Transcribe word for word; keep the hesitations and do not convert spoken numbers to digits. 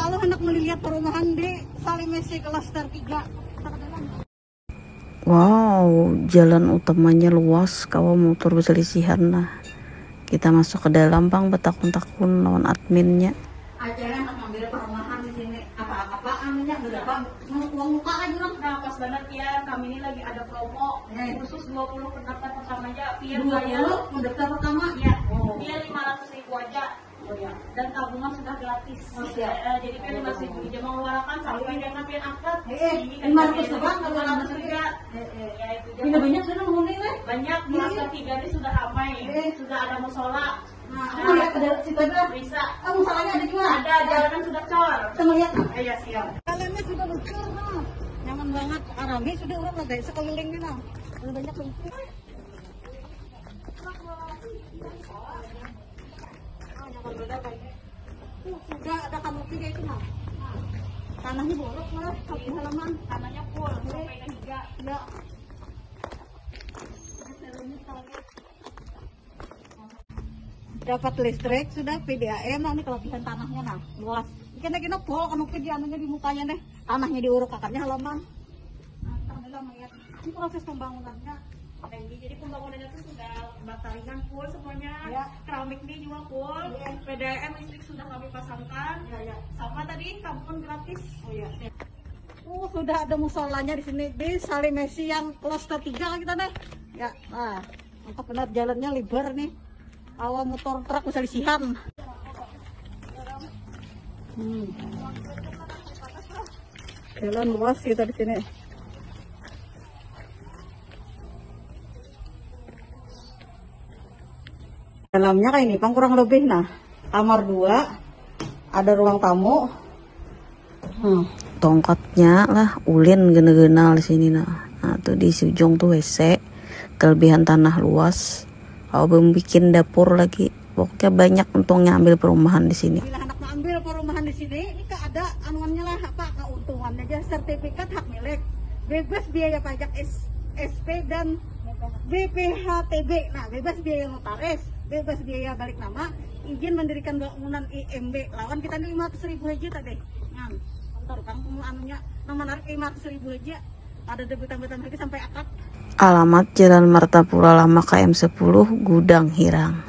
Kalau hendak melihat perumahan di Salimesi Cluster tiga. Wow, jalan utamanya luas, kawa motor beselisihan nah. Kita masuk ke dalam pang, betakun-takun lawan adminnya. Acara hendak mampir perumahan di sini. Apa-apa anunya berapa? Uang muka aja orang. Nah, pas banget ya, kami ini lagi ada promo. Eh. Khusus dua puluh pendaftar pertama aja. Via dua puluh saya pendaftar pertama? Iya. Oh. Via lima ratus ribu aja. Oh, iya. Dan tabungan sudah gratis. Oh, siap. Eh, jadi kan lima ratus ribu aja mengeluarkan sampai dengan pian akad. Eh, eh, lima ratus doang kalau lima ratus juga. Eh, eh. Ya, itu aja. Ini banyak sudah menghuni, weh. Banyak, iya. Kelas tiga ini sudah ramai. Eh. Sudah ada musola. Nah, aku lihat ada situ ada. Bisa. Oh, musolanya ada juga. Ada, jalanan sudah cor. Kita melihat. Eh, ya, siap. Jalannya sudah bocor, nah. Nyaman banget. Rame sudah orang lagi sekelilingnya, nah. Udah banyak lagi. Sudah ada kanopi kayak itu, nah. Tanahnya borok malah, di halaman. Tanahnya full, sampai ke tiga. Ya. Dapat listrik sudah, P D A M, nah, ini kelebihan tanahnya, nah, luas. Kena-kena pol kanopi di anunya, di mukanya nih. Tanahnya diuruk, akarnya halaman. Nah, kita bilang lihat. Ini proses pembangunannya. Nah, ini jadi pembangunannya tuh sudah bataringan full semuanya. Ya. Keramik nih juga full. Iya. P D A M listrik sudah kami pasangkan. Ya, ya. Sama tadi tabungan gratis. Oh, iya. Oh, sudah ada musolanya di sini, di Salimesi yang kloster tiga kita nih. Ya, nah, mantap benar, jalannya lebar nih. Awal motor truk bisa disihan. Hmm. Jalan luas kita di sini. Dalamnya kayak ini, pang, kurang lebih. Nah, kamar dua, ada ruang tamu. Hmm. Tongkatnya lah, ulin gena-genal di sini, nah. Nah, tuh di ujung tuh W C, kelebihan tanah luas. Kawa membikin dapur lagi. Pokoknya banyak untungnya ambil perumahan di sini. Bila hendak ambil perumahan di sini, ini ke ada anuannya lah, apa, keuntungannya aja, sertifikat hak milik, bebas biaya pajak S-, S P dan B P H T B. Nah, bebas biaya notaris, bebas biaya balik nama, izin mendirikan bangunan I M B. Lawan kita ini lima ratus ribu aja tadi. Nah, ntar kan anunya, nama narik lima ratus ribu aja. Ada debutan-debutan lagi sampai akad. Alamat Jalan Martapura Lama K M sepuluh, Gudang Hirang.